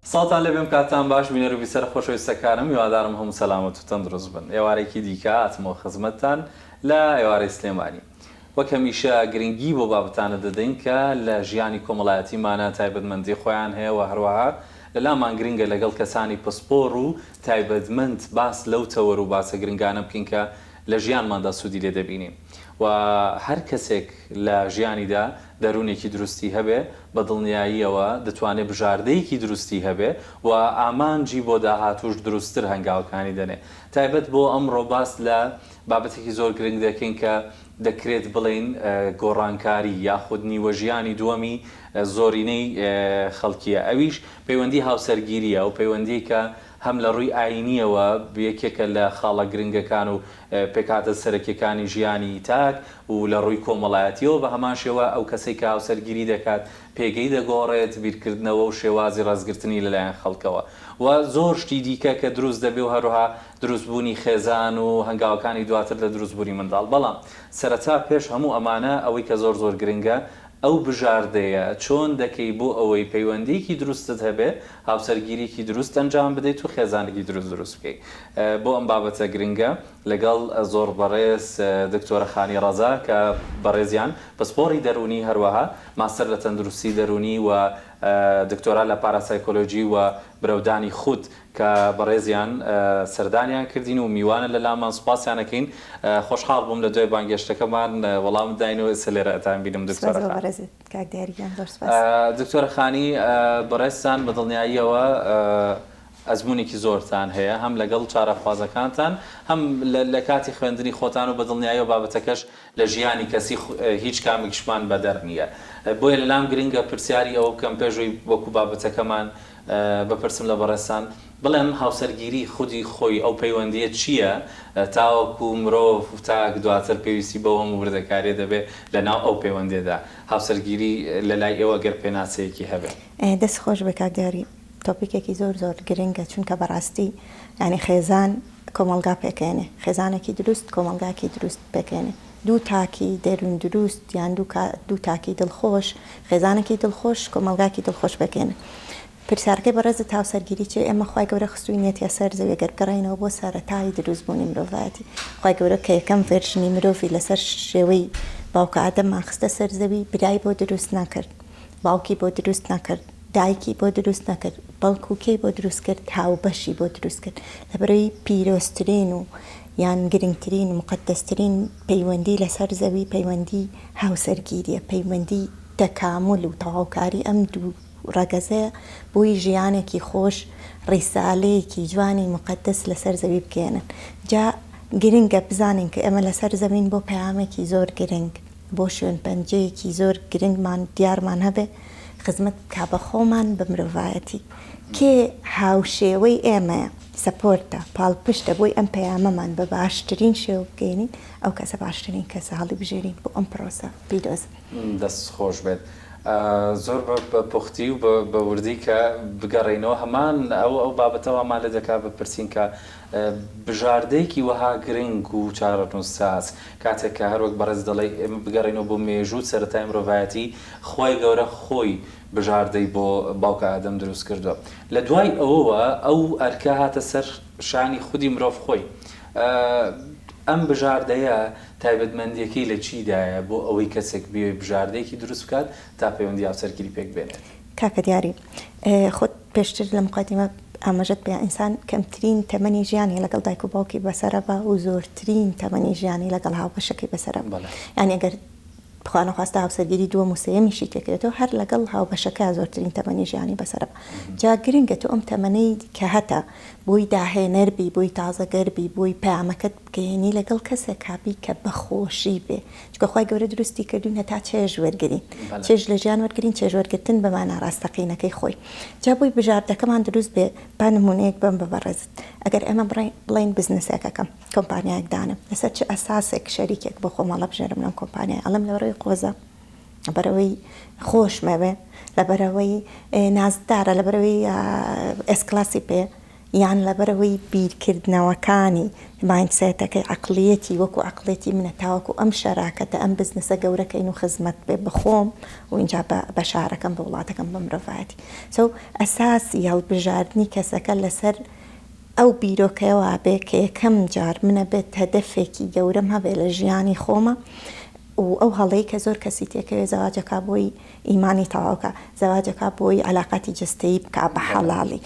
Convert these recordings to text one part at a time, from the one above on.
سڵاوتان لێبێم کاتتان باش بینەر و بیسەرە خۆشەویستەکانم هیوادارم هەموو سەلامەت و تەندروست بن ئێوارەیەکی دیکە هاتمەوە خزمەتتان لە ئێوارەی سلێمانی وەک هەمیشە گرنگی بۆ بابەتانە دەدەین کە لە ژیانی کۆمەڵایەتیمانە تایبەتمەندی خۆیان هەیە و هەروەها لەلامان گرنگە لەگەڵ کەسانی پسپۆڕ و تایبەتمەند باس لەو تەوەر و باسە گرنگانە بکەین کە لە ژیانماندا سوودی لێ دەبینین و هەر کەسێک لە ژیانیدا دەروونێکی دروستی هەبێ بە دڵنیاییەوە دەتوانێ بژاردەیەکی دروستی هەبێ و ئامانجی بۆ داهاتووش دروستتر هەنگاوەکانی دەنێ. تایبەت بۆ ئەمڕۆ باس لە بابەتێکی زۆر گرنگ دەکەین کە دەکرێت بڵێین گۆڕانکاری یاخود نیوەژیانی دووەمی زۆرینەی خەڵکییە ئەویش پەیوەندی هاوسەرگیرییە، ئەو پەیوەندیەی کە هەم لە ڕووی ئایینییەوە یەکێکە لە خاڵە گرنگەکان و پێکهاتە سەرەکییەکانی ژیانی تاک و لە ڕووی کۆمەڵایەتییەوە بە هەمان شێوە ئەو کەسەی کە هاوسەرگیری دەکات پێگەی دەگۆڕێت، بیرکردنەوە و شێوازی ڕێزگرتنی لەلایەن خەڵکەوە و زۆر شتی دیکە کە دروست دەبێ و هەروەها دروستبوونی خێزان و هەنگاوەکانی دواتر لە دروستبوونی منداڵ. بەڵام سەرەتا پێش هەموو ئەمانە ئەوەی کە زۆر زۆر گرنگە ئەو بژاردەیە چۆن دەکەی بۆ ئەوەی پەیوەندییەکی دروستت هەبێ، هاوسەرگیریی دروست ئەنجام بدەیت و خێزانێکی دروست دروست بکەی. بۆ ئەم بابەتە گرنگە لەگەڵ زۆر بەڕێز دکتۆرە خانی ڕەزا کە بەڕێزیان پسپۆڕی دەروونی هەروەها ماستەر لە تەندروستی دەروونی و دکتۆرا لە پاراسایکۆلۆجی و برەودانی خود کە بەڕێزیان سەردانیان کردین و میوانن لە لامان سوپاسیان ئەکەین خۆشحاڵ بووم لە دوای بانگێشتەکەمان وەڵامت داینەوە ئێستا لێرە ئەتان بینم سپاس دکتۆرە بۆ خان. بەڕێزت کاک دیاری گیان زۆر سپاس. دکتۆرە خانی بەڕێزتان بە دڵنیاییەوە ئەزموونێکی زۆرتان هەیە هەم لەگەڵ چارەخوازەکانتان هەم لە کاتی خوێندنی خۆتان و بە دڵنیاییەوە بابەتەکەش لە ژیانی کەسی هیچ کامێکیشمان بەدەر نییە بۆیە لەلام گرنگە پرسیاری ئەوە بکەم پێش ئەوەی وەکو بابەتەکەمان بپرسم لە بەڕێزتان بڵێم هاوسەرگیری خودی خۆی ئەو پەیوەندییە چییە تاوەکو مرۆڤ تاک دواتر پێویستی بەو هەموو وردەکارییە دەبێت لەناو ئەو پەیوەندییەدا هاوسەرگیری لەلای ئێوە گەر پێناسەیەکی هەبێ؟ دەست خۆش بێ کاک دیاری topic ێکی زۆر زۆر گرنگە چونکە بەڕاستی یانی خێزان کۆمەڵگا پێکەێنێ خێزانێکی دروست کۆمەڵگاکی دروست پێکەێنێ دوو تاکی دەروون دروست یان دوو تاکی دڵخۆش خێزانێکی دڵخۆش کۆمەڵگاکی دڵخۆش پێکەێنێ پرسیارەکەی بەڕێزت هاوسەرگیری چیە ئێمە خوای گەورە خستوینیەتیە سەر زەوی گەر بگەڕێینەوە بۆ سەرەتای دروست بوونی مرۆڤایەتی خوای گەورە کە یەکەم version ی مرۆڤی لەسەر شێوەی باوکە ئادەممان خستە سەر زەوی برای بۆ دروست نەکرد باوکی بۆ دروست نەکرد دایکی بۆ دروست نەکرد بەڵکو کێی بۆ دروست کرد هاوبەشی بۆ دروست کرد لەبەرئەوەی پیرۆزترین و یان گرنگترین و موقەدەسترین پەیوەندی لەسەر زەوی پەیوەندی هاوسەرگیریە پەیوەندی تەکامول و تەواوکاری ئەم دوو ڕەگەزەیە بۆی ژیانێکی خۆش ڕیسالەیەکی جوانی موقەدەس لەسەر زەوی بگەیەنن جا گرنگە بزانین کە ئێمە لەسەر زەوین بۆ پەیامێکی زۆر گرنگ بۆ شوێن پەنجەیەکی زۆر گرنگمان دیارمان هەبێ خزمەت بکا بە خۆمان بە مرۆڤایەتی کێ هاوشێوەی ئێمەیە support ە پاڵپشتە بۆی ئەم پەیامەمان بە باشترین شێوە بگەینین ئەو کەسە باشترین کەسە هەڵیبژێرین بۆ ئەم پرۆسە پیرۆزە. دەست خۆش بێت زۆر بە پوختی و بە وردی کە بگەڕێینەوە هەمان ئەو ئەو بابەتە وامان لێ دەکات بپرسین کە بژاردەیەکی وەها گرنگ و چارەنووسساز کاتێک کە هەروەک بەڕێز دەڵێی ئێمە بگەڕێینەوە بۆ مێژوو سەرەتای مرۆڤایەتی خوای گەورە خۆی بژاردەی بۆ باوکە ئادەم دروست کردووە لە دوای ئەوەوە ئەو ئەرکە هاتە سەر شانی خودی مرۆڤ خۆی ئەم بژاردەیە تایبەتمەندیەکەی لە چیدایە بۆ ئەوەی کەسێک بیەوێت بژاردەیەکی دروست بکات تا پەیوەندی هاوسەرگیری پێک بێنێت؟ کاکە دیاری خۆت پێشتر لە مقدمە ئاماژەت پێ ئینسان کەمترین تەمەنی ژیانی لەگەڵ دایک و باوکی بەسەرە بە و زۆرترین تەمەنی ژیانی لەگەڵ هاوبەشەکەی بەسەرە یانی ئەگەر خوا نەخواستە هاوسەرگیری دووەم و سێیەمیشی تێکەوێتەوە هەر لەگەڵ هاوبەشەکە زۆرترین تەمەنی ژیانی بەسەرە جا گرنگە تۆ ئەم تەمەنەی کە هەتە بۆی داهێنەر بی بۆی تازەگەر بی بۆی پەیامەکەت بگەیەنی لەگەڵ کەسێکا بی کە بەخۆشی بێ چونکە خوای گەورە دروستی کردوین هەتا چێژ وەرگرین چێژ لە ژیان وەرگرین چێژ وەرگرتن بە مانا ڕاستەقینەکەی خۆی جا بۆی بژاردەکەمان دروست بێ با نمونەیەک بەم بە بەڕێزت ئەگەر ئێمە بڵێین بزنسێک ئەکەم کۆمپانیایەک دانێم لەسەر چ ئەساسێک شەریکێک بۆ خۆم هەڵەبژێرم لەم کۆمپانیای ئەڵێم لەبەرئەوەی قۆزە لەبەرئەوەی خۆشمەوێ لەبەرئەوەی نازدارە لەبەرئەوەی S class ی پێ. یان لەبەرئەوەی بیرکردنەوەکانی، mindset ەکەی، عەقڵیەتی وەکو عەقڵیەتی منە تاوەکو ئەم شەراکەتە، ئەم بزنسە گەورە کەین و خزمەت بێ بە خۆم و ئینجا بە بە شارەکەم، بە وڵاتەکەم، بە مرۆڤایەتی. so ئەساسی هەڵبژاردنی کەسەکە لەسەر ئەو بیرۆکەیەوە بێ کە یەکەم جار من ئەبێت هەدەفێکی گەورەم هەبێ لە ژیانی خۆما و ئەو هەڵەی کە زۆر کەسی تێکەوێ زەواجەکا بۆی ئیمانی تەواو کا زەواجەکا بۆی عەلاقاتی جەستەیی بکا بە حەڵاڵی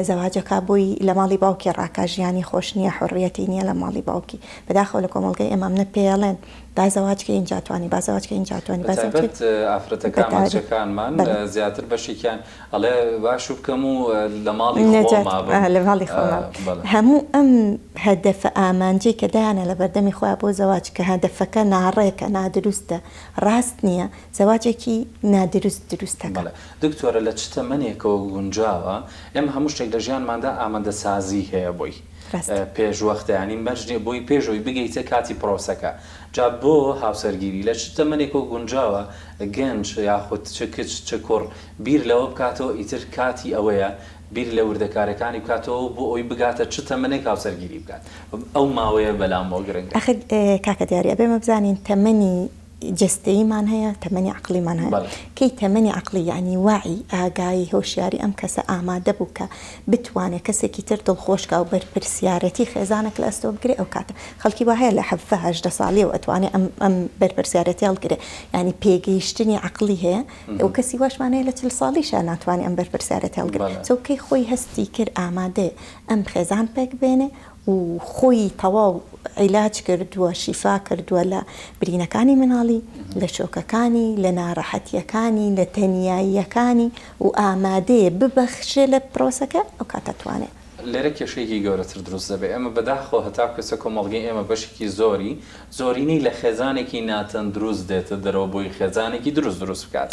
زەواجەکا بۆی لە ماڵی باوکی ڕاکا ژیانی خۆش نییە حوڕیەتی نییە لە ماڵی باوکی بەداخەوە لە کۆمەڵگەی ئێمە منە پێیەڵێن با زەواج کەی ئینجا توانی با زەواج کەی ئینجا توانی با زەواج کەی بەتایبەت ئافرەتەکانمان کچەکانمان زیاتر بەشێکیان ئەڵێ با شوو بکەم و لە ماڵی خۆما بم. لە ماڵی خۆما بم. هەموو ئەم هەدەفە ئامانجەی کە دایانە لە بەردەمی خۆیان بۆ زەواج کە هەدەفەکە ناڕێکە نادروستە ڕاست نییە زەواجێکی نادروست دروست دەکا. بەڵێ دکتۆرە لە چ تەمەنێکەوە گونجاوە ئێمە هەموو شتێک لە ژیانماندا ئامادەسازی هەیە بۆی پێش وەختە یانی مەرج نیە بۆی پێش ئەوەی بگەیتە کاتی پرۆسەکە جا بۆ هاوسەرگیری لە چ تەمەنێکەوە گونجاوە گەنج یاخود چ کچ چ کوڕ بیر لەوە بکاتەوە ئیتر کاتی ئەوەیە بیر لە وردەکارەکانی بکاتەوە بۆ ئەوەی بگاتە چ تەمەنێک هاوسەرگیری بکات ئەو ماوەیە بەلامەوە گرنگە. ئەخر کاکە دیاری ئەبێ ئێمە بزانین تەمەنی جەستەییمان هەیە تەمەنی عەقڵیمان هەیە کەی تەمەنی عەقڵی یانی وەعی ئاگایی هۆشیاری ئەم کەسە ئامادە بوو کە بتوانێ کەسێکی تر دڵخۆش کا و بەرپرسیارەتی خێزانێک لە ئەستۆ بگرێ ئەو کاتە خەڵکی وا هەیە لە 17 18 ساڵیەوە ئەتوانێ ئەم ئەم بەرپرسیارەتی هەڵگرێ یانی پێگەیشتنی عەقڵی هەیە و کەسی واشمان هەیە لە 40 ساڵیشا ناتوانێ ئەم بەرپرسیارەتی هەڵگرێ so کەی خۆی هەستی کرد ئامادەیە ئەم خێزان پێک بێنێ و خۆی تەواو عیلاج کردووە، شیفا کردووە لە برینەکانی مناڵی، لە شۆکەکانی، لە ناڕەحەتییەکانی، لە تەنیاییەکانی و ئامادەیە ببەخشێ لە پرۆسەکە، ئەو کاتە توانێ. لێرە کێشەیەکی گەورەتر دروست دەبێت، ئێمە بەداخەوە هەتاکو ئێستا کۆمەڵگەی ئێمە بەشێکی زۆری، زۆرینەی لە خێزانێکی ناتەندروست دێتە دەرەوە بۆی خێزانێکی دروست دروست بکات.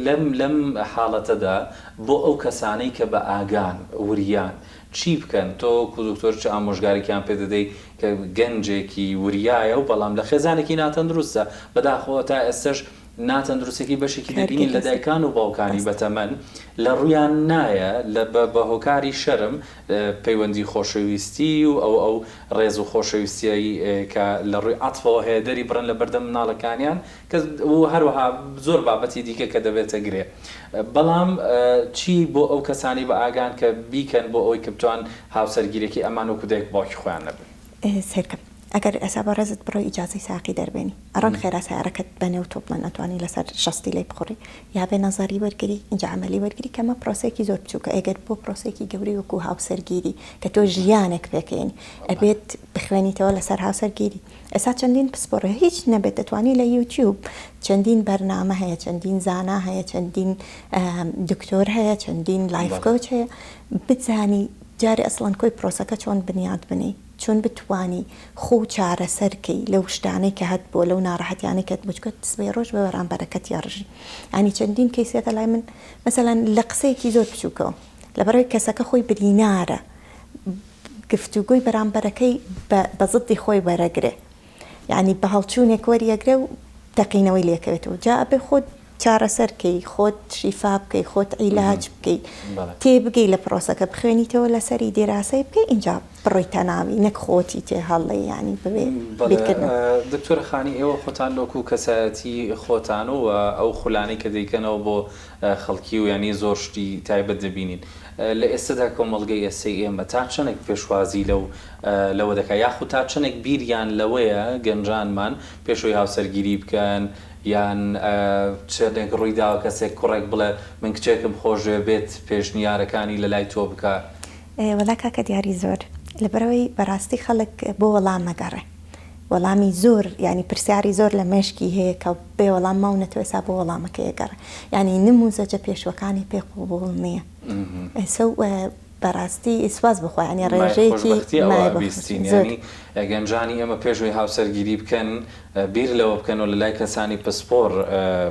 لەم لەم حاڵەتەدا بۆ ئەو کەسانەی کە بە ئاگان، وریان، چی بکەن؟ تۆ وەکو دکتۆر چ ئامۆژگاریکیان پێ دەدەی کە گەنجێکی وریایە و بەڵام لە خێزانێکی ناتەندروستە، بەداخەوە تا ئێستەش ناتەندروستەکەی بەشێکی دەبینین لە دایکان و باوکانی بەتەمەن لە ڕوویان نایە لە بە هۆکاری شەرم پەیوەندی خۆشەویستی و ئەو ئەو ڕێز و خۆشەویستیەی کە لە ڕووی عەتفەوە هەیە دەری بڕن لە بەردەم مناڵەکانیان کە و هەروەها زۆر بابەتی دیکە کە دەبێتە گرێ بەڵام چی بۆ ئەو کەسانەی بە ئاگان کە بیکەن بۆ ئەوەی کە بتوان هاوسەرگیرەکەی ئەمان وەکو دایک و باوکی خۆیان نەبن؟ سەیرکە ئەگەر ئێستا بەڕێزت بڕۆی ئیجازەی ساقی دەربێنی ئەڕۆن خێرا سەیارەکەت بەنێو تۆ بڵێن ئەتوانی لەسەر شەستی لێی بخوڕی یا بێ نەزەری وەرگری ئینجا عەمەلی وەرگری کە ئەمە پرۆسەیەکی زۆر بچووکە ئەگەر بۆ پرۆسەیەکی گەورەی وەکو هاوسەرگیری کە تۆ ژیانێک پێکەینی ئەبێت بخوێنیتەوە لەسەر هاوسەرگیری ئێستا چەندین پسپۆڕ هەیە هیچ نەبێت دەتوانی لە یوتیوب چەندین بەرنامە هەیە چەندین زانا هەیە چەندین دکتۆر هەیە چەندین life coach هەیە بزانی جارێ ئەسڵەن کۆی پرۆسەکە چۆن بنیات بنێی چۆن بتوانی خۆو چارەسەر کەی لەو شتانەی کە هەت بووە لەو ناڕەحەتیانەی کە هەت بووە چونکە سبەی ڕۆژ بە بەرامبەرەکەت یاڕژی یانی چەندین کەیس هێتە لای من مەسەلەن لە قسەیەکی زۆر بچووکەوە لەبەرئەوەی کەسەکە خۆی برینارە گفتوگۆی بەرامبەرەکەی بە زدی خۆی وەرەگرێ یانی بە هەڵچوونێک وەریەگرێ و تەقینەوەی لێکەوێتەوە جا ئەبێ خۆت چارەسەر کەی خۆت شیفا بکەی خۆت عیلاج بکەی تێبگەی لە پرۆسەکە بخوێنیتەوە لەسەری دیراسەی بکەی ئینجا بڕۆیتە ناوی نەک خۆتی تێ هەڵێی یانی ببێ بیرکردنەوە. دکتۆرە خانی ئێوە خۆتان وەکو کەسایەتی خۆتان و ئەو خولانەی کە دەیکەنەوە بۆ خەڵکی و یانی زۆر شتی تایبەت دەبینین لە ئێستەدا کۆمەڵگەی ئێستەی ئێمە تا چەنێک پێشوازی لەو لەوە دەکات یاخود تا چەنێک بیریان لەوەیە گەنجانمان پێش ئەوەی هاوسەرگیری بکەن یان چەنێک ڕووی داوە کەسێک کوڕێک بڵێ من کچێکم خۆشدەوێ بێت پێشنیارەکانی لە لای تۆ بکا؟ وەڵا کاکە دیاری زۆر لەبەرئەوەی بەڕاستی خەڵک بۆ وەڵام ئەگەڕێ وەڵامی زۆر یانی پرسیاری زۆر لە مێشکی هەیە کە بێ وەڵام ماونەتەوە ئێستا بۆ وەڵامەکەی ئەگەڕێ یانی نموزەجە پێشوەکانی پێ قبوڵ نییە ئێسە بەڕاستی سوپاس بۆ خوا یانی مایە ڕێژەیەکی خۆشبەختی ئەوە مایە بۆ بیستین زۆر یانی گەنجانی ئێمە پێش ئەوەی هاوسەرگیری بکەن بیر لەوە بکەن و لە لای کەسانی پسپۆڕ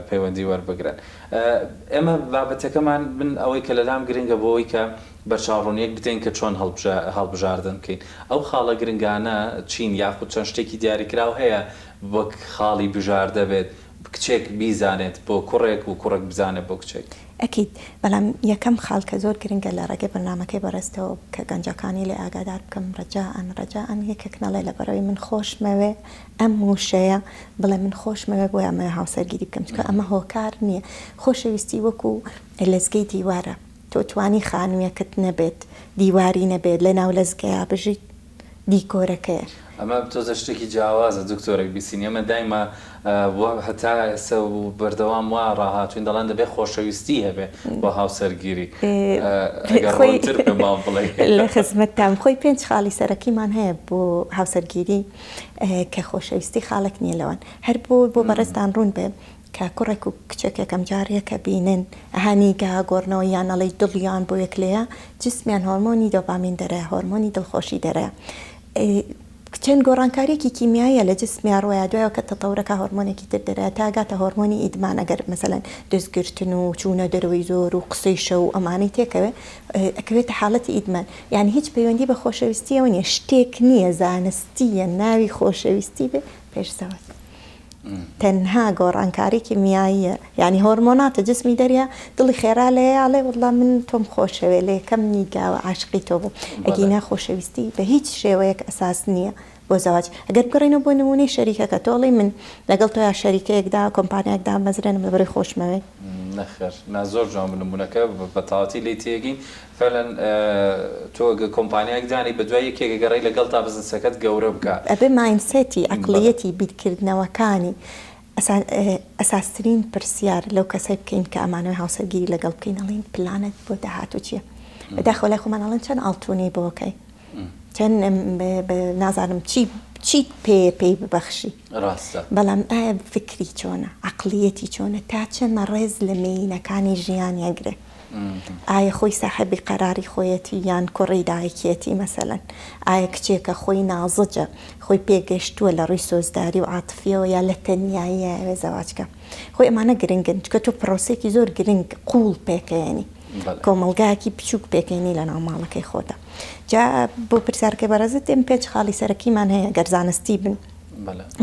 پەیوەندی وەربگرن ئێمە بابەتەکەمان من ئەوەی کە لەلام گرنگە بۆ ئەوەی کە بەرچاوڕوونیەک بدەین کە چۆن هەڵبژاردن بکەین ئەو خاڵە گرنگانە چین یاخود چەند شتێکی دیاریکراو هەیە وەک خاڵی بژاردە بێت؟ کچێک بیزانێت بۆ کوڕێک و کوڕێک بزانێت بۆ کچێک. ئەکید، بەڵام یەکەم خاڵ کە زۆر گرنگە لە ڕێگەی بەرنامەکەی بەڕێزتەوە کە گەنجەکانی لێ ئاگادار بکەم ڕەجائەن ڕەجائەن یەکێک نەڵێ لەبەرئەوەی من خۆشمەوێ ئەم وشەیە بڵێ من خۆشمەوێ بۆیە ئەمەوێ هاوسەرگیری بکەم چونکە ئەمە هۆکار نییە خۆشەویستی وەکو لەزگەی دیوارە تۆ توانی خانوویەکت نەبێت دیواری نەبێت لەناو لەزگەیا بژیت دیکۆرەکەیە. ئەمە تۆزە شتێکی جیاوازە دکتۆرەک بیسین ئێمە دایمە وا هەتا ئێستا و بەردەوام وا ڕاهاتوین دەڵێن دەبێ خۆشەویستی هەبێ بۆ هاوسەرگیری ئەگەر خۆی ڕوونتر پێمان بڵێی. لە خزمەتتام خۆی پێنج خاڵی سەرەکیمان هەیە بۆ هاوسەرگیری کە خۆشەویستی خاڵێک نییە لەوان هەر بۆ بۆ بەڕێزتان ڕوون بێ کە کوڕێک و کچێک یەکەم جار یەک ئەبینن ئەها نیگا گۆڕنەوە یان ئەڵێی دڵیان بۆ یەک لێیە جسمیان هۆرمۆنی دۆپامین دەرەیە هۆرمۆنی دڵخۆشی دەرەیە چەند گۆڕانکاریەکی کیمیاییە لە جسمیا ڕۆیا دوایەوە کە تەتەورەکە هۆرمۆنێکی تر دەرەیە تا گاتە هۆرمۆنی ئیدمان ئەگەر مەسەلەن دەستگرتن و چوونە دەرەوەی زۆر و قسەی شەو و ئەمانەی تێکەوێ ئەکەوێتە حاڵەتی ئیدمان یانی هیچ پەیوەندی بە خۆشەویستیەوە نیە شتێک نیە زانستیە ناوی خۆشەویستی بێ پێش زەواج. تەنها گۆڕانکاری کیمیاییە یانی هۆرمۆناتە جسمی دەریا دڵی خێرا لێیە ئەڵێ وەڵا من تۆم خۆشەوێ لە یەکەم نیگاوە عاشقی تۆ بووم ئەگینا خۆشەویستی بە هیچ شێوەیەک ئەساس نییە بۆ زەواج ئەگەر بگەڕێینەوە بۆ نموونەی شەریکەکە تۆ ئەڵێی من لەگەڵ تۆیا شەریکەیەکدا کۆمپانیایەک دامەزرێنم لەبەرئەوەی خۆشمەوێی. نەخێر نا زۆر جوان بوو نموونەکە بە تەواوەتی لێی تێگەین فعلا تۆ گەر کۆمپانیایەک دانێی بەدوای یەکێک ئەگەڕێی لەگەڵتا بزنسەکەت گەورە بکا. ئەبێ mindset ی عەقڵیەتی بیرکردنەوەکانی ئەساسترین پرسیار لەو کەسەی بکەین کە ئەمانەوێ هاوسەرگیری لەگەڵ بکەین ئەڵێین پلانت بۆ داهاتوو چیە؟ بەداخەوە لای خۆمان ئەڵێن چەند ئاڵتونی بۆ کەی چەند نازانم چی چیت پێیە پێی ببەخشی ڕاستە. بەڵام ئایا فکری چۆنە عەقڵیەتی چۆنە تا چەند ڕێز لە مێینەکانی ژیان ئەگرێ؟ ئایا خۆی ساحێبی قەراری خۆیەتی یان کوڕی دایکیەتی مەسەلەن؟ ئایا کچێکە خۆی نازجە، خۆی پێگەشتووە لە ڕووی سۆزداری و عاتفیەوە یا لە تەنیایی ئەیەوێ زەواج کا؟ خۆی ئەمانە گرنگن چونکە تۆ پرۆسەیەکی زۆر گرنگ قووڵ پێکەیەنی کۆمەڵگایەکی بچووک پێکەینی لە ناو ماڵەکەی خۆتا. جا بۆ پرسیارەکەی بەڕێزت ئێمە پێنج خاڵی سەرەکیمان هەیە گەر زانستی بن.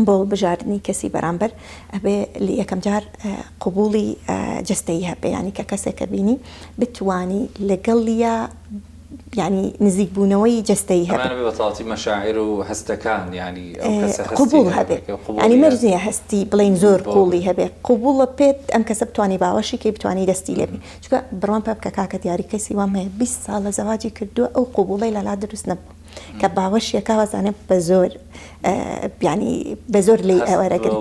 بۆ بژاردنی کەسی بەرامبەر ئەبێ یەکەم جار قبوڵی جەستەیی هەبێ یانی کە کەسێکە بینی بتوانی لەگەڵیا یانی نزیک بوونەوەی جەستەیی هەبێ. ئەمانە بە تەواوەتی مەشاعیر و هەستەکان یانی ئەو کەسە هەستی قبوڵ هەبێ یانی مەرج نییە هەستی بڵێین زۆر قوڵی هەبێ قبوڵە پێت ئەم کەسە بتوانی باوەشی کەی بتوانی دەستی لێ بی چونکە بڕوام پێ بکە کاکە دیاری کەسی وام هەیە 20 ساڵە زەواجی کردووە ئەو قبوڵەی لەلا دروست نەبوو. کە باوەشیەکە وازانێ بە زۆر یانی بە زۆر لێی ئەوەرەگرن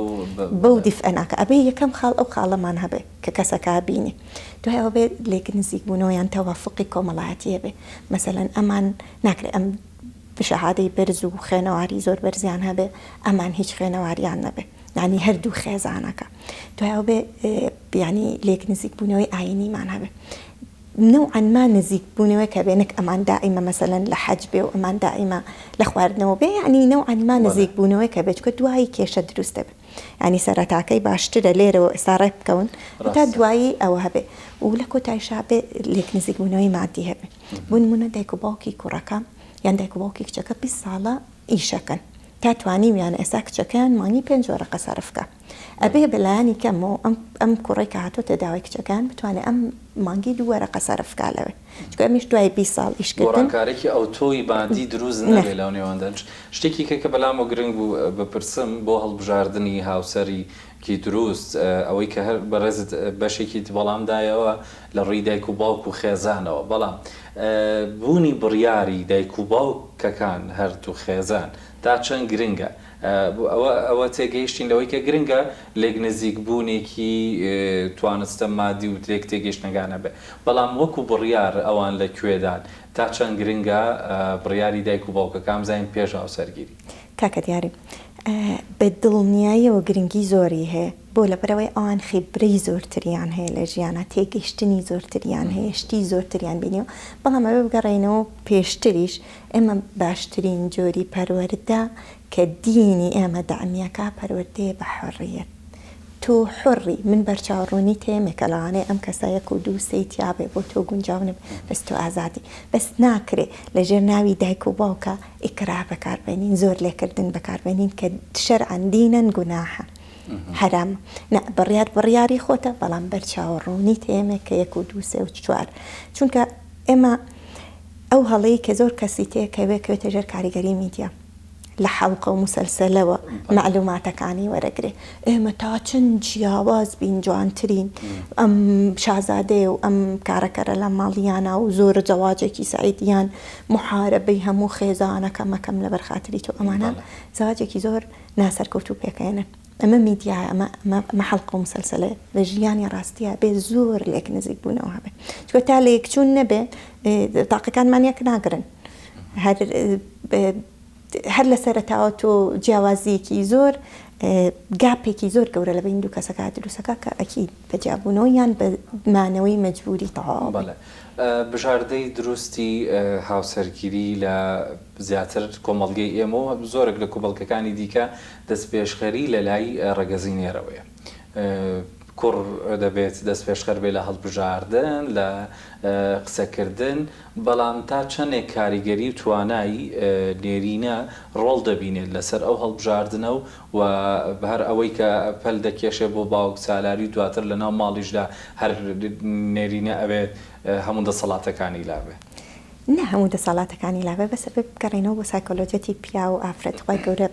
بەو دیفئە ناکا ئەبێ یەکەم خاڵ ئەو خاڵەمان هەبێ کە کەسەکە بینێ دوای ئەوە بێ لێک نزیک بوونەوە یان تەوافقی کۆمەڵایەتی هەبێ مەسەلەن ئەمان ناکرێ ئەم شەهادەی بەرز و خوێنەواری زۆر بەرزیان هەبێ ئەمان هیچ خوێنەواریان نەبێ یانی هەردوو خێزانەکە دوای ئەوە بێ یانی لێک نزیک بوونەوەی ئاینیمان هەبێ نەوعەن ما نزیک بوونەوەک هەبێ نەک ئەمان دائیمە مەسەلەن لە حەج بێ و ئەمان دائیمە لە خواردنەوە بێ یانی نەوعەن ما نزیک بوونەوەک هەبێ چونکە دوایی کێشە دروست دەبێ یانی سەرەتاکەی باشترە لێرەوە ئێستا ڕێک بکەون هەتا دوایی ئەوە هەبێ و لە کۆتایشا بێ لێک نزیک بوونەوەی مادی هەبێ بۆ نموونە دایک و باوکی کوڕەکە یان دایک و باوکی کچەکە 20 ساڵە ئیشەکەن تا توانیویانە ئێستا کچەکەیان مانگی پێنج وەرەقە سەرف کا ئەبێ بە لایەنی کەمەوە ئەم ئەم کوڕەی کە هاتۆتە داوای کچەکەیان بتوانێ ئەم مانگی دوو وەرەقە سەرف کا لەوێ چونکە ئەمیش دوای 20 ساڵ ئیش کردن گۆڕانکارێکی ئەوتۆی مادی دروست نەبێ لەو نێوەندە شتێکی کە کە بەلامەوە گرنگ بوو بپرسم بۆ هەڵبژاردنی هاوسەری کی دروست ئەوەی کە هەر بەڕێزت بەشێکیت وەڵام دایەوە لە ڕووی دایک و باوک و خێزانەوە بەڵام بوونی بڕیاری دایک و باوکەکان هەردوو خێزان تا چەند گرنگە ئەوە ئەوە تێگەیشتین لەوەی کە گرنگە لێک نزیک بوونێکی توانستە مادی و لێک تێگەیشتنەکان هەبێ بەڵام وەکو بڕیار ئەوان لە کوێدان تا چەند گرنگە بڕیاری دایک و باوکەکان بزانین پێش هاوسەرگیری. کاکە دیاری بە دڵنیاییەوە گرنگی زۆری هەیە بۆ لەبەرئەوەی ئەوان خیبرەی زۆرتریان هەیە لە ژیانا تێگەشتنی زۆرتریان هەیە شتی زۆرتریان بینیوە بەڵام ئەبێ بگەڕێینەوە پێشتریش ئێمە باشترین جۆری پەروەردە کە دینی ئێمە دەعمیەکا پەروەردەیە بە حوڕیەت تۆ حوڕی من بەرچاو ڕوونی تێمێکە لەوانەیە ئەم کەسە یەک و دوو سێی تیابێ بۆ تۆ گونجاو نەبێ بەس تۆ ئازادی بەس ناکرێ لەژێر ناوی دایک و باوکا ئیکراه بەکار بێنین زۆر لێکردن بەکار بێنین کە شەرعەن دینەن گوناحە. حەرامە نا بڕیار بڕیاری خۆتە بەڵام بەرچاوە ڕوونیت هەیە کە یەک و دوو سێ و چوار چونکە ئێمە ئەو هەڵەی کە زۆر کەسی تێکەوێ کەوێتە ژێر کاریگەری میدیا لە حەڵقە و موسەلسەلەوە مەعلوماتەکانی وەرەگرێ ئێمە تا چەند جیاواز بین جوانترین ئەم شازادەیە و ئەم کارەکەرە لە ماڵیانە و زۆر زەواجێکی سەعید یان موحارەبەی هەموو خێزانەکەم ئەکەم لەبەر خاتری تۆ ئەمانە زەواجێکی زۆر ناسەرکەوتوو پێکەێنن ئەمە میدیایە ئەمە ئەمە ئەمە حەڵقە و مسەلسەلەیە لە ژیانی ڕاستیا بێ زۆر لێک نزیک بوونەوە هەبێ چونکە تا لە یەکچوون نەبێ تاقەکانمان یەک ناگرن هەر هەر لە سەرەتاوە تۆ جیاوازیەکی زۆر گاپێکی زۆر گەورە لە بین دوو کەسەکە دروستەکە کە ئەکید بە جیابوونەوە یان بە مانەوەی مەجبوری تەواو بەڵێ بژاردەی دروستی هاوسەرگیری لە زیاتر کۆمەڵگەی ئێمە و زۆرێک لە کۆمەڵگەکانی دیکە دەستپێشخەری لە لای ڕەگەزی نێرەوەیە. کوڕ دەبێت دەستپێشخەر بێت لە هەڵبژاردن، لە قسەکردن، بەڵام تا چەندێک کاریگەری و توانای نێرینە ڕۆڵ دەبینێت لەسەر ئەو هەڵبژاردنە و و هەر ئەوەی کە پەل دەکێشێت بۆ باوکسالاری و دواتر لەناو ماڵیشدا هەر نێرینە ئەبێت هەموو دەسەڵاتەکانی لابێ. نا هەموو دەسەڵاتەکانی لابێ بەس ئەبێ بگەڕێینەوە بۆ سایکۆلۆجیەتی پیاو و ئافرەت خوای گەورە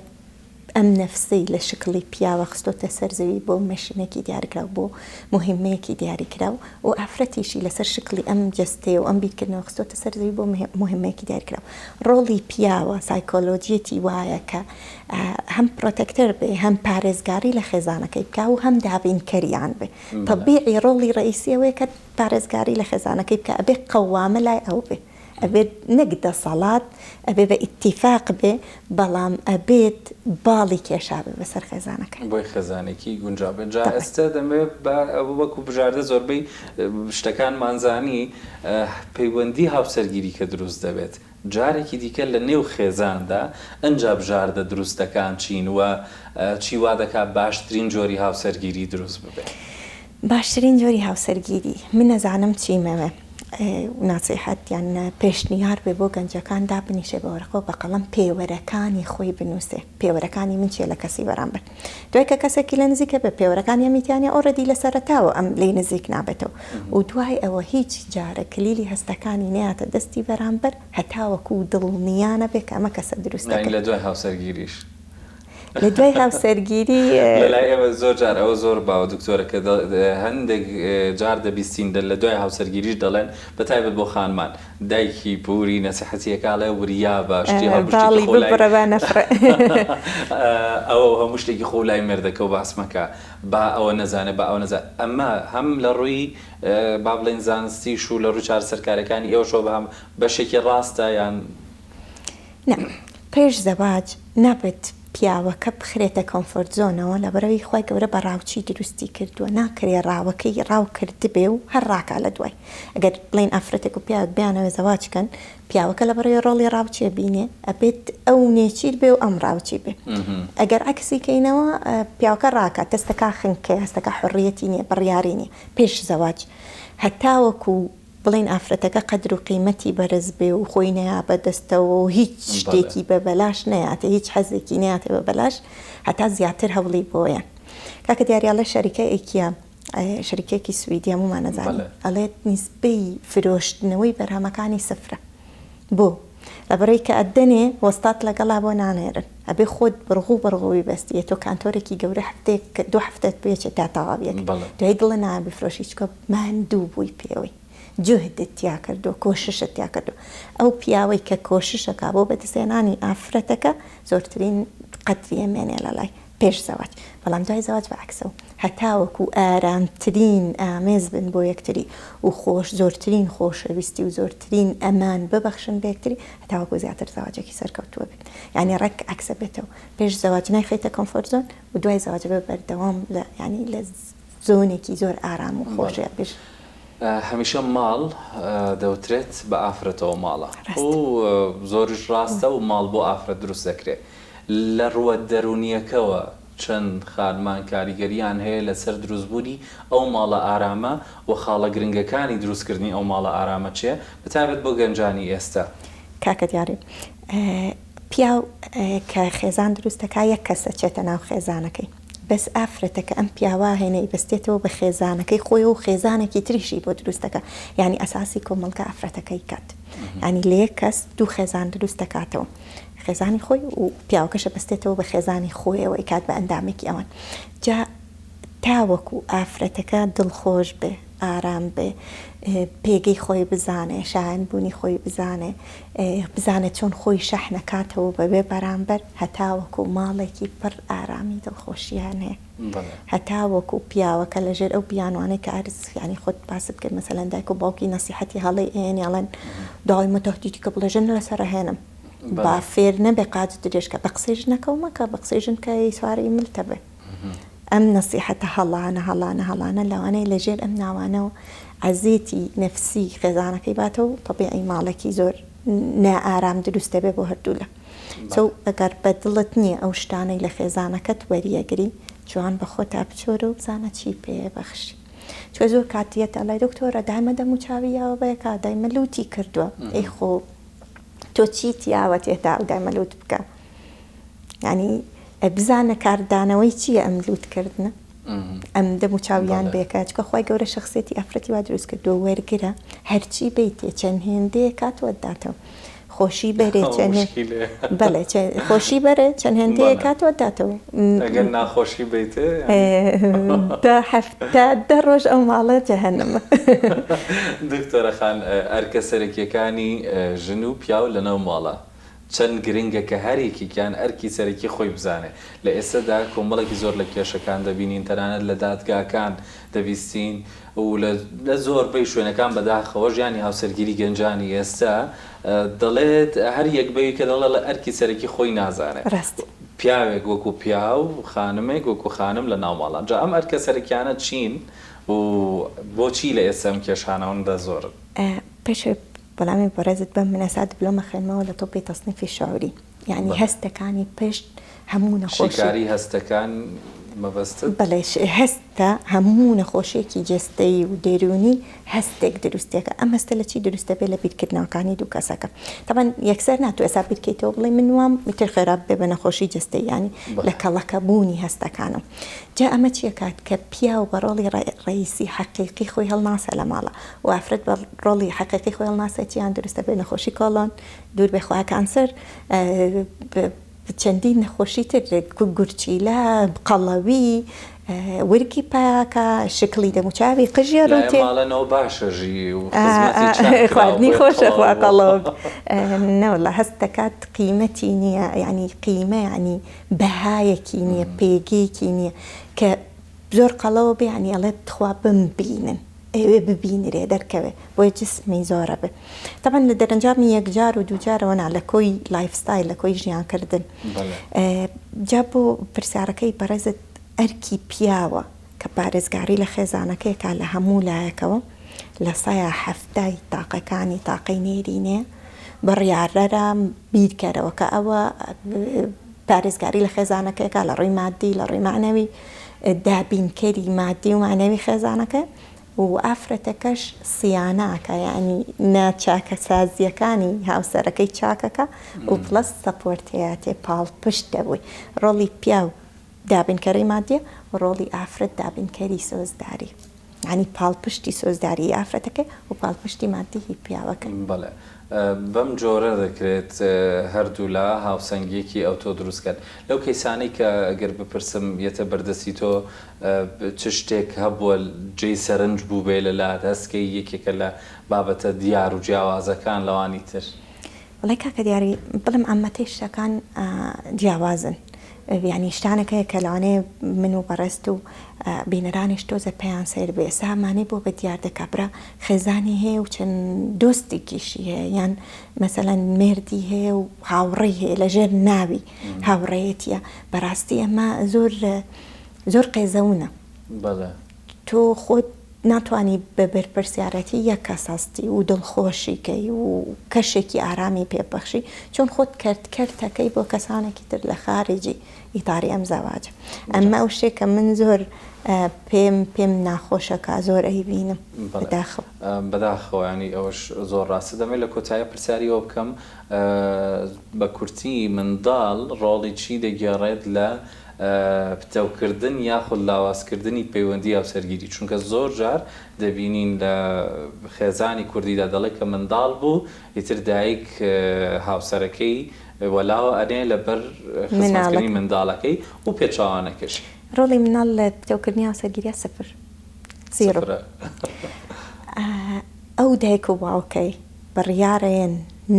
ئەم نەفسەی لە شکڵی پیاوە خستۆتە سەر زەوی بۆ مشنێکی دیاریکراو بۆ موهیمەیەکی دیاریکراو و ئافرەتیشی لەسەر شکڵی ئەم جەستەیە و ئەم بیرکردنەوە خستۆتە سەر زەوی بۆ موهیمەیەکی دیاریکراو ڕۆڵی پیاوە سایکۆلۆجیەتی وایە کە هەم protector بێ هەم پارێزگاری لە خێزانەکەی بکا و هەم دابینکەریان بێ تەبیعی ڕۆڵی ڕئیسی ئەوەیە کە پارێزگاری لە خێزانەکەی بکا ئەبێ قەوامە لای ئەو بێ ئەبێت نەک دەسەڵات ئەبێ بە ئیتیفاق بێ بەڵام ئەبێت باڵی کێشابێ بەسەر خێزانەکەی. بۆی خێزانێکی گونجاو بێت جا ئێستا دەمەوێت بە وەکو بژاردە زۆربەی شتەکانمان زانی پەیوەندی هاوسەرگیری کە دروست دەبێت جارێکی دیکە لە نێو خێزاندا ئنجا بژاردە دروستەکان چین و چی وا دەکات باشترین جۆری هاوسەرگیری دروست ببێت؟ باشترین جۆری هاوسەرگیری من ئەزانم چیمەوێ ناسیحەت یان پێشنیار بێ بۆ گەنجەکان دابنیشێ بە وەرەقەو بە قەڵەم پێوەرەکانی خۆی بنووسێ پێوەرەکانی من چیە لە کەسی بەرامبەر دوای کە کەسێکی لە نزیکە بێ پێوەرەکانی ئەمی تیانە already لە سەرەتاوە ئەم لێی نزیک نابێتەوە و دوای ئەوە هیچ جارە کلیلی هەستەکانی نەیاتە دەستی بەرامبەر هەتاوەکو دڵنیا نەبێ کە ئەمە کەسە دروستەکەی. یانی لە دوای هاوسەرگیریش؟ لە دوای هاوسەرگیری. لەلای ئێمە زۆر جار ئەوە زۆر باوە دکتۆرە کە هەندێک جار دەبیستین لە دوای هاوسەرگیریش دەڵێن بە تایبەت بۆ خانمان دایکی پوری نەسیحەتی ئەکا ئەڵێ وریا بە شتی هەموو شتێکی باڵی خۆ لای ببڕە با نەفڕێ. ئەوە و هەموو شتێکی خۆ لای مێردەکەو باس مەکە با ئەوە نەزانێ با ئەوە نەزانێ ئەمە هەم لە ڕووی با بڵێین زانستیش و لە ڕووی چارەسەرکاریەکانی ئێوەشەوە بە هەم بەشێکی ڕاستە یان نا پێش زەواج نابێت پیاوەکە بخرێتە comfort zone ەوە لەبەرئەوەی خوای گەورە بە ڕاوچی دروستی کردووە ناکرێ ڕاوەکەی ڕاو کردبێ و هەر ڕاکا لە دوای ئەگەر بڵێین ئافرەتێک و پیاوێک بیانەوێ زەواج کەن پیاوەکە لەبەرئەوەی ڕۆڵی ڕاوچیە بینێ ئەبێت ئەو نێچیر بێ و ئەم ڕاوچی بێ ئەگەر عەکسی کەینەوە پیاوەکە ڕاکات دەستەکا خنکەیە هەستەکا حوڕیەتی نیە بڕیاری نیە پێش زەواج هەتاوەکو بڵێین ئافرەتەکە قەدر و قیمەتی بەرز بێ و خۆی نەیا بە دەستەوە و هیچ شتێکی بە بەلاش نەیاتێ هیچ حەزێکی نەیاتێ بە بەلاش هەتا زیاتر هەوڵی بۆیە کاکە دیاری ئەڵێ شەریکە ئیکیا شەریکەیەکی سویدی هەموومان ئەزانین ئەڵێت نیسبەی فرۆشتنەوەی بەرهەمەکانی سفرە بۆ؟ لەبەرئەوەی کە ئەتدەنێ وەستات لەگەڵا بۆ نانێرن ئەبێ خۆت بڕغوو بڕغووی بەستی ئەتۆ کانتۆرێکی گەورە هەفتەیەک دوو هەفتەت پێچێ تا تەواوی ئەکەی دوای دڵت نایە بیفرۆشی چونکە ماندوو بووی پێوەی جوهدت تیا کردووە کۆششت تیا کردووە ئەو پیاوەی کە کۆشش ئەکا بۆ بەدەستهێنانی ئافرەتەکە زۆرترین قەدری ئەمێنێ لەلای پێش زەواج بەڵام دوای زەواج بە عەکسەوە هەتاوەکو ئارامترین ئامێز بن بۆ یەکتری و خۆش زۆرترین خۆشەویستی و زۆرترین ئەمان ببەخشن بە یەکتری هەتاوەکو زیاتر زەواجێکی سەرکەوتووە بێت یانی ڕێک عەکسە بێتەوە پێش زەواج نایخەیتە comfort zone و دوای زەواج بێ بەردەوام لە یانی لە zone ێکی زۆر ئارام و خۆشە بژ. هەمیشە ماڵ دەوترێت بە ئافرەتەوە ماڵە و زۆریش ڕاستە و ماڵ بۆ ئافرەت دروست دەکرێت لە ڕووە دەروونییەکەوە چەند خانمان کاریگەرییان هەیە لەسەر دروستبوونی ئەو ماڵە ئارامە و خاڵە گرنگەکانی دروستکردنی ئەو ماڵە ئارامە چییە بەتایبەت بۆ گەنجانی ئێستا؟ کاکە دیاری پیاو کە خێزان دروست دەکا یەک کەس ئەچێتە ناو خێزانەکەی. بەس ئافرەتەکە ئەم پیاوە هێنە ئەیبەستێتەوە بە خێزانەکەی خۆیەوە و خێزانێکی تریشی بۆ دروست دەکا یانی ئەساسی کۆمەڵگا ئافرەتەکەی کات یانی لە یەک کەس دوو خێزان دروست دەکاتەوە خێزانی خۆی و پیاوەکەش ئەبەستێتەوە بە خێزانی خۆیەوە ئەیکات بە ئەندامێکی ئەوان جا تاوەکو ئافرەتەکە دڵخۆش بێ ئارام بێ پێگەی خۆی بزانێ شایەن بوونی خۆی بزانێ بزانێ چۆن خۆی شەحنەکاتەوە بەبێ بەرامبەر هەتاوەکو ماڵێکی پڕ ئارامی دڵخۆشیان هەیە هەتاوەکو پیاوەکە لەژێر ئەو بیانوانەی کە ئارز یانی خۆت باست کرد مەسەلەن دایک و باوکی نەسیحەتی هەڵەی ئەیەن ئەڵێن دایمە تەهدیدی کە بڵێ ژن لەسەر ئەهێنم با فێر نەبێ قاچ درێژکە بە قسەی ژنەکەو مەکە بە قسەی ژن کە سواری ملتە بێ. ئەم نەسیحەتە هەڵانە هەڵانە هەڵانە لەوانەیە لە ژێر ئەم ناوانەوە عەزێتی نەفسی خێزانەکەی باتەوە و تەبیعی ماڵێکی زۆر نائارام دروست دەبێ بۆ هەردوولا. سۆ ئەگەر بە دڵت نییە ئەو شتانەی لە خێزانەکەت وەریەگری جوان بە خۆتا بچۆرە و بزانە چی پێ بەخشی. چونکە زۆر کات یەتە ئەڵێ دکتۆرە دایمە دەم و چاوی یاوە بەیەکا دایمە لوتی کردووە ئەی خۆ تۆ چیت یاوەتێ تا ئەو دایمە لوت بکا. یانی بزانە کاردانەوەی چییە ئەم لوت کردنە ئەم دەم و چاویان بێکە چکە خی گەورە شخصێتی ئافرەتی وا دروست کردو وەرگرە هەرچی بیتێ چەند هێندەیە کاتوە داتەوە خۆشی بەرێ چەند بەڵێ خۆشی بەرێ چەند هێندەیە کاتوە داتەوە ئەگەر ناخۆشی بیتێ دە هەفتە دە ڕۆژ ئەو ماڵە جەهەنمە. دکتۆرە خان ئەرکە سەرەکیەکانی ژن و پیاو لەناو ماڵە چەند گرنگە کە هەر یەکێکیان ئەرکی سەرەکی خۆی بزانێ. لە ئێستەدا کۆمەڵێکی زۆر لە کێشەکان دەبینین، تەنانەت لە دادگاکان دەبیستین و لە لە زۆربەی شوێنەکان بەداخەوە ژیانی هاوسەرگیری گەنجانی ئێستە دەڵێت هەر یەک بەوی کە دەڵێ ئەرکی سەرەکی خۆی نازانێ. ڕاستە. پیاوێک وەکو پیاو، خانمێک وەکو خانم لە ناو ماڵان. جا ئەم ئەرکە سەرەکیانە چین و بۆچی لە ئێستە ئەم کێشانە ئەوەندە زۆرن؟ پێش ئەوەی وەڵامی بەڕێزت بەم من ئێستا دبلۆم ئەخوێنمەوە لە تۆپی تەسنیفی شعوری یانی هەستەکانی پشت هەموو نەخۆشی شیکاری هەستەکان مەبەستت؟ بەڵێ هەستە هەموو نەخۆشیەکی جەستەیی و دەروونی هەستێک دروستێکە ئەم هەستە لە چی دروست دەبێت لە بیرکردنەوەکانی دوو کەسەکە تەبعەن یەکسەر نا تۆ ئێستا بیرکەیتەوە بڵێی من وام ئیتر خێرا ببێ بە نەخۆشی جەستەیی یانی لە کەڵەکە بوونی هەستەکانەوە جا ئەمە چیەکات کە پیاو بە ڕۆڵی ڕەئیسی حەقیقی خۆی هەڵناسە لە ماڵە و ئافرەت بە ڕۆڵی حەقیقی خۆی هەڵناسێت چیان دروست دەبێت نەخۆشی کۆڵۆن دوور بێ خوا کانسەر چەندین نەخۆشی تر گورچیلە قەڵەوی ورگی پاکە شکڵی دەموچاوی قژی ڕووتێ ماڵەنەوە باشە ژی و خزمەتی چاک خواردنی خۆشە خوا قەڵەو نەوەڵا هەست دەکات قیمەتی نییە یعنی قیمە یعنی بەهایەکی نییە پێگەیەکی نییە کە زۆر قەڵەوە بێ یعنی ئەڵێ تخوا بمبینن ئەیەوێ ببینرێ دەرکەوێ بۆیە جسمی زۆر ئەبێ تەبعەن لە دەرەنجامی یەکجار و دووجارەوە نا لە کۆی life style لە کۆی ژیان کردن جا بۆ پرسیارەکەی بەڕێزت ئەرکی پیاوە کە پارێزگاری لە خێزانەکەی کا لە هەموو لایەکەوە لە سەیا حەفتای تاقەکانی تاقەی نێرینەیە بڕیارەرە بیرکەرەوە کە ئەوە پارێزگاری لە خێزانەکەی کا لە ڕووی مادی لە ڕووی مەعنەوی دابینکەری مادی و مەعنەوی خێزانەکە و ئافرەتەکەش صیانە ئەکا یانی ناچاکەسازیەکانی هاوسەرەکەی چاکەکا و plus support هەیەتێ پاڵپشتە بۆی ڕۆڵی پیاو دابینکەری مادیە و ڕۆڵی ئافرەت دابینکەری سۆزداری یانی پاڵپشتی سۆزداری ئافرەتەکەی و پاڵپشتی مادی هی پیاوەکە. بەڵێ بەم جۆرە دەکرێت هەردوولا هاوسەنگیەکی ئەوتۆ دروست کەن. لەو کەیسانەی کە گەر بپرسم یەتە بەردەستی تۆ چ شتێک هەبووە جێی سەرنج بووبێ لە لات هەست کەی یەکێکە لە بابەتە دیار و جیاوازەکان لەوانی تر؟ وەڵای کاکە دیاری بڵێم عامەتەی شتەکان جیاوازن یانی شتانێک هەیە کە لەوانەیە من و بەڕێزت و بینەرانیش تۆزێ پێیان سەیر بێ ئێستا ئەمانەی بۆ بە دیاردە کابرا خێزانی هەیە و چەند دۆستێکیشی هەیە یان مەسەلەن مێردی هەیە و هاوڕێی هەیە لەژێر ناوی هاوڕێیەتیە بەڕاستی ئەمە زۆر زۆر قێزەونە بەڵێ. تۆ خۆت ناتوانی بە بەرپرسیارەتی یەک کەس هەستی و دڵخۆشی کەی و کەشێکی ئارامی پێ ببەخشی چون خۆت کەرت کەرتەکەی بۆ کەسانێکی تر لە خارجی ئیتاری ئەم زەواجە ئەمە ئەو شتێک کە من زۆر پێم پێم ناخۆشە کە زۆر ئەیبینم بەداخەوە. بەداخەوە یانی ئەوەش زۆر ڕاستە دەمەوێت لە کۆتایی پرسیاری ئەوە بکەم بە کورتی منداڵ ڕۆڵی چی دەگێڕێت لە. پتەوکردن یاخود لاوازکردنی پەیوەندی هاوسەرگیری چونکە زۆر جار دەبینین لە خێزانی کوردیدا دەڵێ کە منداڵ بوو ئیتر دایک هاوسەرەکەی وەلاوە ئەنێ لەبەر خزمەتکردنی منداڵەکەی و پێچەوانەکەشی. ڕۆڵی مناڵ لە پتەوکردنی هاوسەرگیریا سفر زیرۆ. ئەو دایک و باوکەی بڕیارەیەن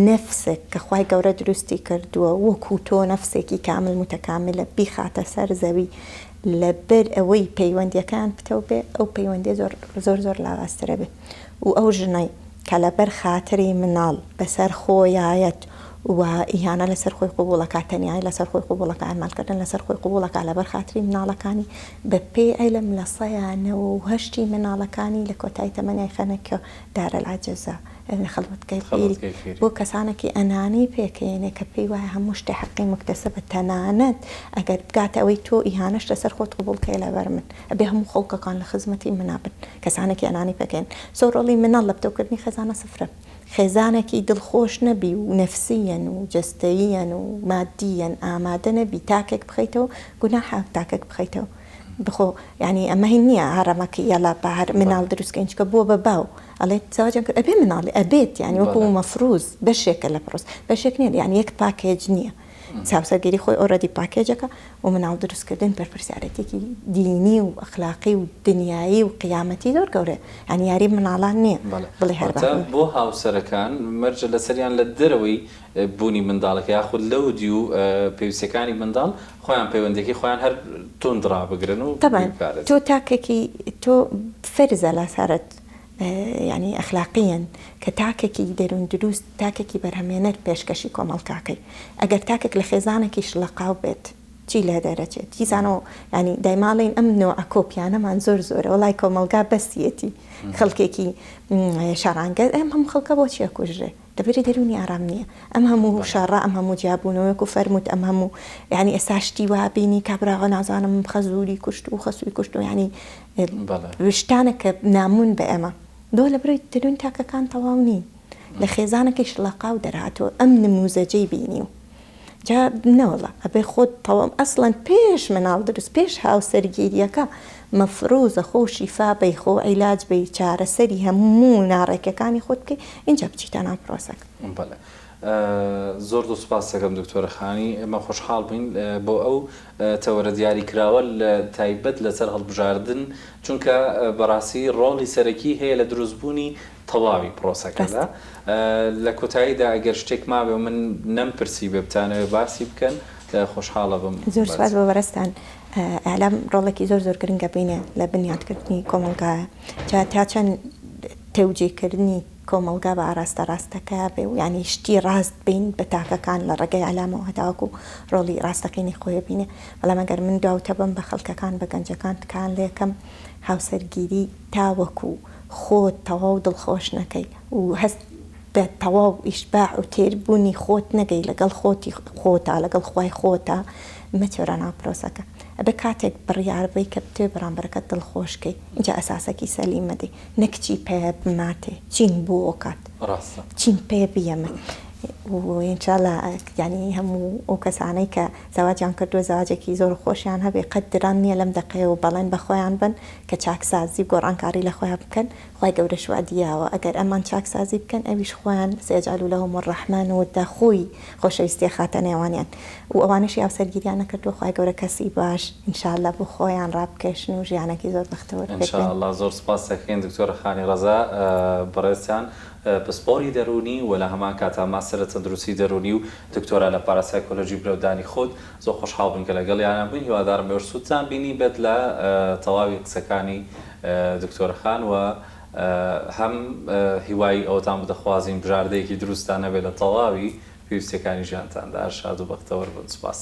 نەفسێک کە خوای گەورە دروستی کردووە وەکو تۆ نەفسێکی کامل متکاملە بیخاتە سەر زەوی لەبەر ئەوەی پەیوەندیەکەیان پتەو بێ ئەو پەیوەندیە زۆر زۆر زۆر لاوازترە بێ و ئەو ژنەی کە لەبەر خاتری مناڵ بەسەر خۆیایەت و ئیهانە لەسەر خۆی قبوڵەکا تەنیایی لەسەر خۆی قبوڵەکا ئیهمالکردن لەسەر خۆی قبوڵەکا لەبەر خاتری مناڵەکانی بە پێی عیلم لە سەیا نەوە و هەشتی مناڵەکانی لە کۆتایی تەمەنی ئەیخەنە کۆ دارەلعەجەزە خەڵوەتگەی پیری بۆ کەسانێکی ئەنانی پێکەیەنێ کە پێی وایە هەموو شتێ حەقی موکتەسەبە تەنانەت ئەگەر بگاتە ئەوەی تۆ ئیهانەش لەسەر خۆت قبوڵ کەی لەبەر من ئەبێ هەموو خەڵکەکان لە خزمەتی منا بن کەسانێکی ئەنانی پێکەین سۆ ڕۆڵی مناڵ لە پتەوکردنی خێزانە سفرە خێزانێکی دڵخۆش نەبی و نەفسیەن و جەستەییەن و مادیەن ئامادە نەبی تاکێک بخەیتەوە گوناحە تاکێک بخەیتەوە بخۆ یانی ئەمە هین نییە هەڕەمەکی یەڵا با هەر مناڵ دروست کەین چونکە بووە بە باو ئەڵێت زەواجیان کرد ئەبێ مناڵی ئەبێت یانی وەکو مەفروز بەشێکە لە پرۆس بەشێک نییە یانی یەک package نییە هاوسەرگیری خۆی already package ەکە و مناڵ دروستکردن بەرپرسیارێتێکی دینی و ئەخلاقی و دنیایی و قیامەتی زۆر گەورەیە یانی یاری مناڵان نییە بڵێ هەر واتە بۆ هاوسەرەکان مەرجە لەسەریان لە دەرەوەی بوونی منداڵەکە یاخود لەودیو پێویستیەکانی منداڵ خۆیان پەیوەندیەکەی خۆیان هەر توند ڕابگرن و تەبعەن بیپارێزن. تۆ تاکێکی تۆ فەرزە لەسەرت یانی ئەخلاقیەن کە تاکێکی دەروون دروست تاکێکی بەرهەمێنەر پێشکەشی کۆمەڵکاکەی ئەگەر تاکێک لە خێزانێکی شڵەقاو بێت چی لێ دەرەچێت دیسانەوە یانی دایماڵین ئەم نۆعە کۆپیانەمان زۆر زۆرە وەڵای کۆمەڵگا بەسیەتی خەڵکێکی شەڕانگەز ئەم هەموو خەڵکە بۆچی ئەکوژرێ لەبەری دەروونی ئارام نییە ئەم هەموو شەڕە ئەم هەموو جیابوونەوەیەک و فەرمووت ئەم هەموو یعنی ئێستا شتی وا بینی کابرا نازانم خەزووری کوشت و خەسووی کوشت و یعنی شتانە کە نامون بە ئێمە لۆ لەبەرەوەی دەروون تاکەکان تەواو نین لە خێزانەکەی شڵەقاو دەرهاتووە ئەم نموزەجەی بینیوە جا نەوەڵا ئەبێ خۆت تەواو ئەسڵەن پێش مناڵ دروست پێش هاوسەرگیریەکە مەفروزە خۆ شیفا بەی خۆ عیلاج بەی چارەسەری هەموو ناڕێکیەکانی خۆت بکەی ئینجا بچیتە ناو پرۆسەکە. بەڵێ زۆر زۆر سوپاست دەکەم دکتۆرە خانی ئێمە خۆشحاڵ بووین بۆ ئەو تەوەرە دیاریکراوە لە تایبەت لەسەر هەڵبژاردن چونکە بەڕاستی ڕۆڵی سەرەکی هەیە لە دروستبوونی تەواوی پرۆسەکەدا لە کۆتاییدا ئەگەر شتێک مابێ و من نەمپرسیبێ بتانەوێ باسی بکەن خۆشحاڵەبم. زۆر سوپاس بۆ بەڕێزتان. ئیعلام ڕۆڵێکی زۆر زۆر گرنگ ئەبینێ لە بنیاتکردنی کۆمەڵگایە جا تا چەند تەوجیهکردنی کۆمەڵگا بە ئاراستە ڕاستەکە بێ و یانی شتی ڕاست بین بە تاکەکان لە ڕێگەی ئیعلامەوە هەتاوەکو ڕۆڵی ڕاستەقینەی خۆی بینێ بەڵام ئەگەر من دواوتە بم بە خەڵکەکان بە گەنجەکان تکایان لێکەم هاوسەرگیری تاوەکو خۆت تەواو دڵخۆش نەکەی و هەست بە تەواو ئیشباع و تێر بوونی خۆت نەگەی لەگەڵ خۆتی خۆتا لەگەڵ خوای خۆتا مەچۆرە ناو پرۆسەکە ئەبێ کاتێک بڕیار بەی کە بتەوێ بەرامبەرەکەت دڵخۆش کەی ئینجا ئەساسەکی سەلیم ئەدەی نەک چی پێ بماتێ چین بۆ کات ڕاستە. چین پێ بیەمە و ان شاء اللە یانی هەموو ئەو کەسانەی کە زەواجیان کردووە زەواجێکی زۆر خۆشیان هەبێ قەت درەنگ نییە لەم دەقەیەوە بەڵێن بە خۆیان بەن کە چاکسازی و گۆڕانکاری لە خۆیان بکەن خوای گەورەش وەعدی یاوە ئەگەر ئەمان چاکسازی بکەن ئەویش خۆیان سیجعل لهم الرحمن ودا خۆی خۆشەویستی ئەخاتە نێوانیان و ئەوانەشی هاوسەرگیریان نەکردووە خوای گەورە کەسی باش ان شاء اللە بۆ خۆیان ڕابکێشن و ژیانێکی زۆر بەختەوەر ان پێک شاء بێنن. اللە زۆر سوپاست دەکەین دکتۆرە خانی ڕەزا بەڕێزتان پسپۆری دەروونی و لە هەمان کاتا ماستەر لە تەندروستی دەروونی و دکتۆرا لە پاراسایکۆلۆجی برەودانی خود زۆر خۆشحاڵ بووین کە لەگەڵیانا بووین هیوادارم ئێوەش سوودتان بینیبێت لە تەواوی قسەکانی دکتۆرە خان و هەم هیوای ئەوەتان بۆ دەخوازین بژاردەیەکی دروستتان هەبێت لە تەواوی پێویستیەکانی ژیانتاندا شاد و بەختەوەر بن سوپاس.